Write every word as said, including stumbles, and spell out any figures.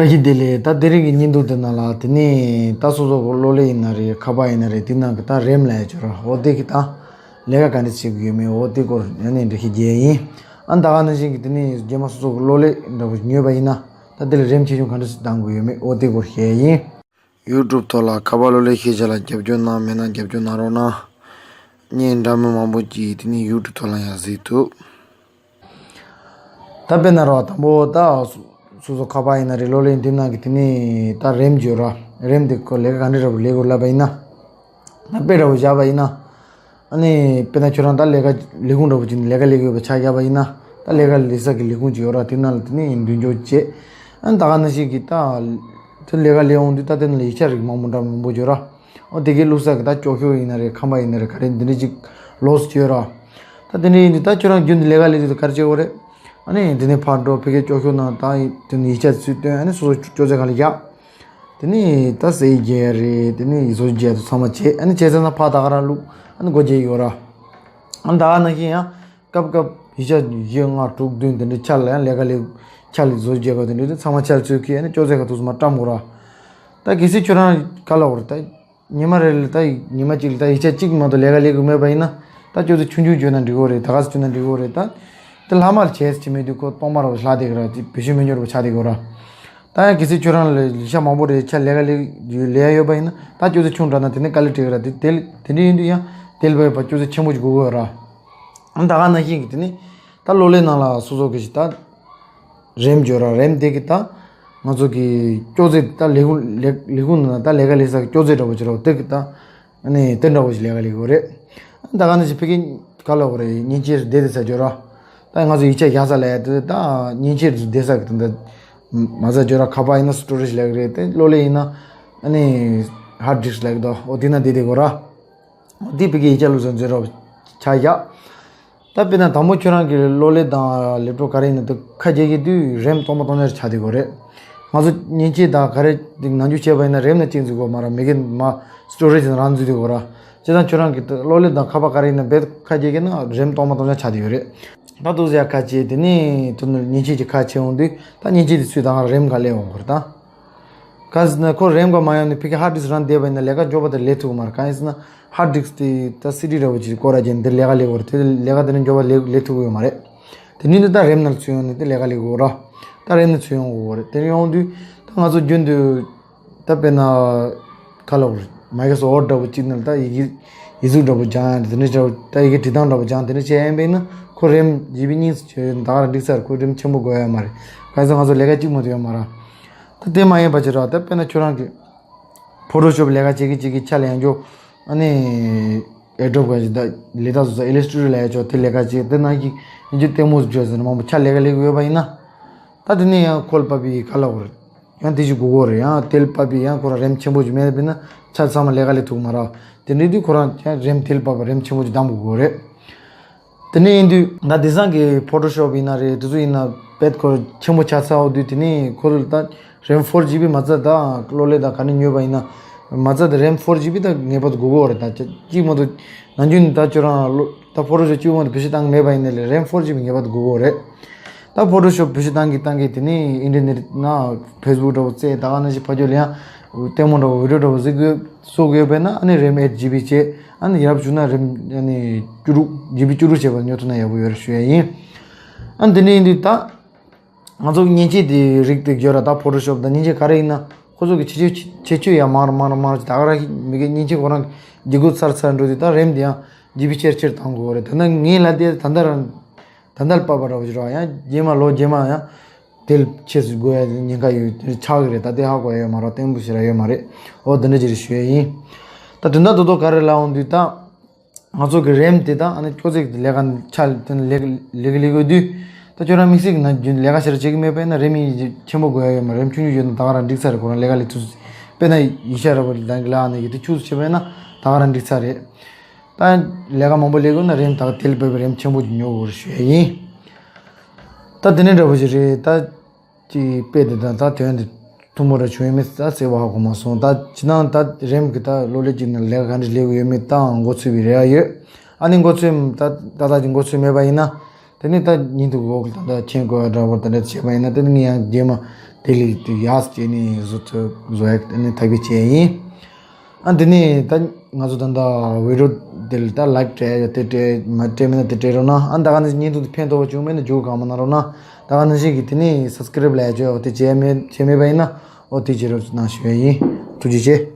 བཀྲ་ཤིས་བདེ་ལེགས། ད་དེ་རིང་གི་བརྙན་ཐུང་དེ་ནང་ལ་དེ་ནས་ད་སོ་སོ་གི་གློག་ཀླད་ཡིན་ན་རེད། ཁ་པར་ཡིན་ན་རེད། དེ་ནང་གི་ད་རེམ་ལབ་ཡ་ཅིག་ཡོད་ར། འོ་དེ་གི་ད་ལས་ཀ་ག་འདྲ་བྱེད་དགོས་ཡོད་མེད། འོ་དེ་སྐོར་ཡང་ནས་འགྲེལ་བཤད་རྒྱག་ཡ་ཡིན། ཨ་ནི་ད་ག་ནང་བཞིན་གི་དེ་ནས་རྗེས་མ་སོ་སོ་གི་གློག་ཀླད་འདྲ་པོ་ཉོས་པ་ཡིན་ན། ད་དེ་ལ་རེམ་ཆེ་ཆུང་ག་འདྲ་ཞིག་བཏང་དགོས་ཡོད་མེད། འོ་དེ་སྐོར་བཤད་ཡ་ཡིན། ཡུ་ཊུབ་ཐོག་ལ་ཁ་པར་གློག་ཀླད་ཤེས་བྱ་ལ་རྒྱབ་སྐྱོར་གནང་མེད་ན་རྒྱབ་སྐྱོར་གནང་རོགས་གནང་། བརྙན་འདྲ་མིན་མང་པོ་ཅིག་དེ་ནས་ཡུ་ཊུབ་ཐོག་ལ་ཡང་གཟིགས་ཐུབ། ད་དཔེར་ན་རོ། དང་པོ་ད་སོ་སོ་ཁ་པར་ཡིན་ན་རེད། གློག་ཀླད་དེ་ནང་གི་དེ་ནས་ད་རེམ་ཅིག་ཡོད་ར། རེམ་དེ་ཁོ་ལས་ཀ་ག་འདྲ་འདྲ་པོ་ལས་དགོས་ལབ་པ་ཡིན་ན། ད་དཔེ་འདྲ་པོ་བཞག་པ་ཡིན་ན། ཨ་ནི་དཔེར་ན་ཁྱོད་རང་ད་ལས་ཀ་ལས་ཁུངས་འདྲ་པོ་ཅིག་ནས་ལས་ཀ་ལས་ཀྱི་ཡོད་པ་ཆ་བཞག་པ་ཡིན་ན། ད་ལས་ཀ་ལས་ས་གི་ལས་ཁུངས་ཅིག་ཡོད་ར། དེ་ནང་ལ་དེ་ནས་མདུན་ཅོག་བྱས། ཨ་ནི་ད་ག་ནང་བཞིན་གྱི་ད་དེ་ལས་ཀ་ལས་འོང་དུས་ད་དེ་ནང་ལ་ཡིག་ཆ་རིགས་མང་པོ་འདྲ་མང་པོ་ཅིག་ཡོད་ར། འོ་དེ་གའི་བླུགས་ས་གི་ད་ཅོག་ཤོག་ཡིན་ན་རེད། ཁང་པ་ཡིན་ན་རེད། ག་རེ་འདི་འདྲ་ཅིག་ལོགས་སུ་བྱས་ཡོད་ར། ད་དེ་འདྲ་ཡིན་དུས་ད་ཁྱོད་རང་རྒྱུན་དུ་ལས་ཀ་ལས་དུས་ད་ག་རེ་བྱེད་དགོས་རེད། ཨ་ནི་དེ་ནས་ཕར་འགྲོ། ཕ་གིའི་ཅོག་ཤོག་ནང་ད་དེ་ནས་ཡིག་ཆ་ཚུར་བཏོན། ཨ་ནི་སོ་སོ་ཅོག་ཙེ་སྒང་ལ་བཞག་དེ་ནས་ད་ཟས་བརྗེ་ཡ་རེད། དེ་ནས་ཡིག་ཚོགས་བརྗེ་ཡ་དེ་ཚང་མ་བྱས། ཨ་ནི་བྱས་ཚར་ན་ཕར་ད་ག་རང་བླུགས། ཨ་ནི་སྒོ་རྒྱག་ཡོད་ར། ཨ་ནི་ད་ག་ནང་བཞིན་ཡང་སྐབས་སྐབས་ཡིག་ཆ་བཞི་ལྔ་དྲུག་བདུན་དེ་འདྲའི་ཆ་ལ་ཡང་ལས་ཀ་ལས་ཆ་ལས་བཟོ་བྱེད་པ་དེ་འདྲ་དེ་ཚང་མ་ཆ་ལ་ཚུར་ཁྱེར། ཨ་ནི་ཅོག་ཙེ་ཁ་ཐུག་སུ་མ་བཀྲམ་དགོས་ར། ད་གལ་སྲིད་ཁྱོད་རང་ག་ལ་འོར་ད་ཉི་མ་རེ་ལ་ད་ཉི་མ་གཅིག་ལ་ད་ཡིག་ཆ་གཅིག་མ་གཏོགས་ལས་ཀ་ལས་དགོས་མེད་པ་ཡིན་ན། ད་ཅོག་ཙེ་ཆུང་ཆུང་བྱོས་ན་འགྲིག་གི་རེད། ད་ག་སེ་བྱོས་ན་འགྲིག་གི་རེད། ད་དེ་ལྷག་མ་ལ་བྱས་ཟེར་མེད་དུས་ཁོ་སྟོང་པ་ར་ལྷག་བསྡད་ཀྱི་ར། དེ་བེད་སྤྱོད་མེད་ཉོ་ར་ཆགས་བསྡད་ཀྱི་ར། ད་ཡང་གལ་སྲིད་ཁྱོད་རང་ལ་ལས་ཤ་མང་པོ་རེ་ཆ་ལས་ཀ་ལས་ལས་ཡ་ཡོད་པ་ཡིན་ན། ད་ཅོག་ཙེ་ཆུང་དྲགས་ན་དེ་ནས་དཀའ་ལས་འཕྲད་ཀྱི་ར། དེ་དེ་དེ་འདྲ་ཡིན་དུས་ཡང་དེ་ལ་བབས་པ་ཅོག་ཙེ་ཆེན་པོ་ཞིག་དགོས་ཀྱི་ར། ཨ་ད་ག་ནང་བཞིན་གྱི་དེ་ནས་ད་གློག་ཀླད་ནང་ལ་སོ་སོ་གི་ཞིག་ད་རེམ་བྱོས་ར། རེམ་དེ་གི་ད་ང་ཚོ་གི་ཅོག་ཙེ་ད་ལས་ཁུངས་ལས་ལས་ཁུངས་ནང་ད་ལས་ཀ་ལས་ས་གི་ཅོག་ཙེ་འདྲ་པོ་ཅིག་ར། དེ་གི་ད་ཨ་ནི་དེ་འདྲ་པོ་ཞིག་ལས་ཀ་ལས་དགོས་རེད། ཨ་ད་ག་ནང་བཞིན་ཕ་གི་ག་ལ་འོར་རེད། མཉེན་ཆས་བསྡད་དེ་ས་བྱོས་ར། ད་ང་ཚོ་ཡིག་ཆ་བཞག་ས་ལ་ཡ་དེ་ད་མཉེན་ཆས་བསྡད་ས་གི་དེ་འདྲ་མ་ས་བྱོས་ར། ཁ་པར་ཡིན་ན་སི་ཊོ་རེཇ་ལབ་ཀྱི་རེད། དེ་གློག་ཀླད་ཡིན་ན་ཨ་ནི་ཧར་ཌི་སི་ལབ་ཀྱི་འདུག་འོ་དེ་ན་བསྡད་དེ་དགོས་ར། འདི་ཕ་གིའི་ཡིག་ཆ་བླུགས་ས་འཛུལ་རོགས་ཆ་བཞག་ད་དཔེར་ན་དང་པོ་ཁྱོད་རང་གི་གློག་ཀླད་དང་ལེབ་ཊོབ་ག་རེ་ཡིན་ན་དེ་ཁ་འབྱེད་ཀྱི་དུས་རེམ་སྟོང་པ་སྟོང་ཉག་ཆགས་བསྡད་ཀྱི་ཡོད་རེད། ང་ཚོ་མཉེན་ཆས་དང་ག་རེ་ནང་འཇུག་བྱས་པ་ཡིན་ན་རེམ་ནང་གཅིག་འཛུལ་དགོས་མ་རེད། མ་གི་མ་སི་ཊོ་རེཇ་ནང་རང་འཛུལ་བསྡད་ཀྱི་ཡོད་རེད། བྱས་ཙང་ཁྱོད་རང་གི་གློག་ཀླད་དང་ཁ་པར་ག་རེ་ཡིན་ན་རྦད་ཁ་འབྱེད་ཀྱི་ན་རེམ་སྟོང་པ་སྟོང་ཉག་ཆགས་བསྡད་ཡོད་རེད། ད་དུ་ཟེར་ཡ་ཁ་ཕྱེ། དེ་ནས་དུ་ནི་མཉེན་ཆས་ཀྱི་ཁ་ཕྱེ་འོང་དུས་ད་མཉེན་ཆས་དེ་ཚུར་ད་ག་རེམ་ག་ལས་འོང་དགོས་རེད་ད། གང་ཟེར་ན་ཁོ་རེམ་ག་མ་ཡོང་ནས་ཕ་གི་ཧར་ཌི་སི་རང་བསྡད་པ་ཡིན་ན་ལས་ཀ་མགྱོགས་པ་དེ་ལས་ཐུབ་ཀྱི་མ་རེད། གང་ཡིན་ཟེར་ན་ཧར་ཌི་སི་དེ་ད་སི་ཌི་འདྲ་བོ་ཅིག་སྐོར་ར་རྒྱན་དེ་ལས་ཀ་ལས་དགོས་རེད། དེ་ལས་ཀ་དེ་ནི་མགྱོགས་པ་ལས་ལས་ཐུབ་ཀྱི་ཡོད་མ་རེད། དེ་ནི་ད་རེམ་ནང་ཚུར་ཡོང་ནས་དེ་ལས་ཀ་ལས་དགོས་ར། ད་རེམ་ནང་ཚུར་ཡོང་དགོས་རེད། དེ་ཡོང་དུས་ད་ང་ཚོ་རྒྱུན་དུ་ད་དཔེར་ན་ག་ལ་འོར་མའི་ཀྲོ་སོཕ་ཝར་ཌི་འདྲ་བོ་ཅིག་ནང་ད་ཡི་གེ་ཡིག་གཟུགས་འདྲ་བོ་སྦྱང་ཡ་དེ་ནི་འདྲ་བོ་ད་ཡི་གེ་འབྲི་སྟངས་འདྲ་བོ་སྦྱང་དེ་ནི་བྱས་ཡིན་པས་ན་ཁོ་རེམ་ཇི་བི་གཉིས་སུ་བྱས་ད་ག་རང་འགྲིག་ས་རེད། ཁོ་རེམ་ཆེན་པོ་དགོས་ཡ་མ་རེད། གང་ཡིན་ཟེར་ང་ཚོ་ལས་ཀ་གཅིག་མ་གཏོགས་ཡོད་མ་རེད། ད་དེ་མ་ཡིན་པ་ཅིག་ར། ད་དཔེར་ན་ཁྱོད་རང་གི་ཕོ་ཊོ་ཤོབ་ལས་ཀ་བྱེད་ཀྱི་བྱེད་ཀྱི་ཆ་ལ་ཡང་འགྱོ། ཨ་ནི་ཨེ་ཌོབ་ག་ཞིག་ད་ལས་ད་བཟོ་ས་ཨི་ལས་ཊི་རེ་ཊར་ལ་ཡ་ཆོག་དེ་ལས་ཀ་བྱེད་དེ་ནང་གི་ཡིན་གྱི་ལྟད་མོ་བཟོ་ཟེར་ན་མང་པོ་ཆ་ལས་ཀ་ལས་ཀྱི་ཡོད་པ་ཡིན་ན། ད་དེ་ནས་ཡང་ཁོ་ལ་པ་པི་ག་ལ་འོར་ཡང་དེ་ཞིག་དགོས་ཀྱི་རེད། ཡང་དེ་ལ་པ་པི་ཡང་ཁོ་རང་རེམ་ཆེན་པོ་ཞིག་མེད་པ་ཡིན་ན་ཆ་ཚང་མ་ལས་ཀ་ལས་ཐུབ་མ་ར། དེ་འདྲའི་དུས་ཁོ་རང་ཡང་རེམ་དེ་ལ་པ་པི་རེམ་ཆེན་པོ་ཞིག་བདམས་དགོས་ཀྱི་རེད། དེ་ནས་ཡིན་དུས་ད་དེང་སང་གི་ཕོ་ཊོ་ཤོབ་ཡིན་ན་རེད། དེ་ཚོ་ཡིན་ན་དཔེ་ཁོ་ཆེན་པོ་ཆགས་ཚར་འོ་དུས་དེ་ནས་ཁོ་ལ་ད་རེམ་ཕོར་ཇི་བི་མ་རྩ་ད་གློག་ཀླད་ད་ག་ནས་ཉོས་པ་ཡིན་ན་མ་རྩ་ད་རེམ་ཕོར་ཇི་བི་ད་ངེས་པར་དུ་དགོས་ཀྱི་རེད། ད་གཅིག་མ་གཏོགས་ནམ་རྒྱུན་ད་ཁྱོད་རང་ལོ་ད་ཕོ་ཊོ་ཤོབ་གཅིག་མ་གཏོགས་བེད་སྤྱོད་བཏང་གི་མེད་པ་ཡིན་ན་ལས་རེམ་ཕོར་ཇི་བི་ངེས་པར་དུ་དགོས་ཀྱི་རེད། ད་ཕོ་ཊོ་ཤོབ་བེད་སྤྱོད་བཏང་གི་བཏང་གི་དེ་ནས་ཨིན་ཊར་ནེཊ་ན་ཕེ་སི་བུག་འདྲ་བོ་བཙལ་ད་ག་ནང་བཞིན་ཕ་ཇོ་ལ་ཡང་ལྟད་མོ་འདྲ་བོ་བི་ཌི་ཡོ་འདྲ་བོ་གཟིགས་དགོས་བཟོ་དགོས་པས་ན་ཨ་ནི་རེམ་ཨེཊ་ཇི་བི་བྱས། ཨ་ནི་ཡག་བྱུང་ན་རེམ་ཨ་ནི་བཅུ་དྲུག་ཇི་བི་བཅུ་དྲུག་བྱས་པ་ཉོ་ཐུབ་ན་ཡག་པོ་ཡོད་རེད་ཞུ་ཡ་ཡིན། ཨ་ནི་དེ་ནས་ཡིན་དུས་ད་ང་ཚོ་མཉེན་ཆས་དེ་རིགས་དེ་ཡོད་ར། ད་ཕོ་ཊོ་ཤོབ་དང་མཉེན་ཆས་ག་རེ་ཡིན་ན་ཁོ་ཚོ་གི་ཁྱད་ཆོས་ཁྱད་ཆོས་ཡང་མང་རུ་མང་རུ་མང་རུ་ད་ག་རང་མི་གི་མཉེན་ཆས་ཁོ་རང་གི་ལྗིད་ཁོག་ཚར་ཚར་འགྲོ་དུས་ད་རེམ་དེ་ཡང་ཇི་བི་ཆེར་ཆེར་བཏང་དགོས་རེད། ད་ནི་ངས་ལབ་དེ་ད་ལྟ་རང་ད་ལྟ་ལ་པ་པ་འདྲ་བོ་ཞིག་ར། ཡང་རྗེས་མ་ལོ་རྗེས་མ་ཡང་དེ་ལ་ཆེས་སུ་དགོས་ཡ་ཉེན་ཁ་ཡོད་དེ་ཆགས་ཀྱི་རེད། ད་དེ་ཧ་གོ་ཡ་ཡོད་མ་རེད། བརྟན་པོ་ཞིག་ར་ཡོད་མ་རེད། འོ་དེ་འདྲ་ཅིག་རེད་ཞུ་ཡ་ཡིན། ད་དོན་དག་རྡོག་རྡོག་ག་རེ་ལབ་འོང་དུས་ད་ང་ཚོ་གི་རེམ་དེ་ད་ཨ་ནི་ཅོག་ཙེ་གི་ལས་ཀ་ཆ་དེ་ནི་ལས་ཀ་ལས་ཀ་ལས་དགོས་དུས་ད་ཁྱོད་རང་དམིགས་བསལ་གྱི་ན་རྒྱུན་ལས་ཀ་ཞེ་དྲག་བྱེད་ཀྱི་མེད་པས་ན་རེམ་ཡིན་ཆེན་པོ་དགོས་ཡ་ཡོད་མ་རེད། རེམ་ཆུང་ཆུང་ཡོད་ན་ད་ག་རང་འགྲིག་ཚར་རེད། ཁོ་རང་ལས་ཀ་ལས་ཐུབ། དཔེར་ན་ཡིག་ཆ་ར་བ་ལ་ལ་ནས་ཡོད་དུས་ཆུ་ཚོད་བྱེད་པས་ན་ད་ག་རང་འགྲིག་ཚར་རེད། ད་ལས་ཀ་མང་པོ་ལས་དགོས་ན་རེམ་ད་ག་དེ་ལ་བབས་པའི་རེམ་ཆེན་པོ་ཅིག་ཉོ་དགོས་རེད་ཞུ་ཡ་ཡིན། ད་དེ་ནས་འདྲ་པོ་ཞིག་རེད། ད་ཅིག་དཔེ་དེ་དང་ད་དོན་དེ་ཐུན་མོང་ར་བྱུང་ཡོད་མེད་ད་གསལ་པོ་ཧ་གོ་མ་སོང་། ད་ཇི་ནང་ད་རེམ་གི་ད་གློག་ཀླད་ཅིག་ནང་ལས་ཀ་ག་འདྲ་ལས་དགོས་ཡོད་མེད་ད་མགོ་ཚོས་པའི་རེ་བ་ཡོད། ཨ་ནི་མགོ་ཚོས་ད་ད་ད་ཅིག་མགོ་ཚོས་མེད་པ་ཡིན་ན། དེ་ནས་ད་ཉིན་དུ་འོག་ལ་ད་ལྟ་མཆན་བཀོད་ཡ་འདྲ་པོ་དེ་འདྲ་བྱས་པ་ཡིན་ན་དེ་ནི་ངས་ཡང་རྗེས་མ་ དེ་ལས་དུ་ཡག་ཅིག་ནི་བཟོ་ཐུབ་བཟོ་ཡག་ནི་ཐབས་ཤེས་བྱས་ཡིན། ཨ་འདི་ནི་ད་ང་ཚོ་ད་ལྟ་བི་ཌི་ཡོ་དེ་ལ་ད་ལའིཀ་སྤྲད་ཡོད་དེ་སྤྲད་མ་སྤྲད་མིན་ན་དེ་སྤྲད་རོགས་གནང་། ཨ་ད་ག་ནི་བརྙན་ཐུང་དེ་ཕན་ཐོགས་པ་བྱུང་མེད་ན་རྒྱུགས་གང་མ་གནང་རོགས་གནང་། ད་ག་ནི་ཞིག་གིས་དེ་ནི་སབ་སི་ཀི་རེབ་ལས་བྱོས་འོ་དེ་བྱས་མེད་བྱས་མེད་པ་ཡིན་ན་འོ་དེ་བྱེད་རོགས་གནང་ཞུ་ཡ་ཡིན། ཐུགས་རྗེ་ཆེ།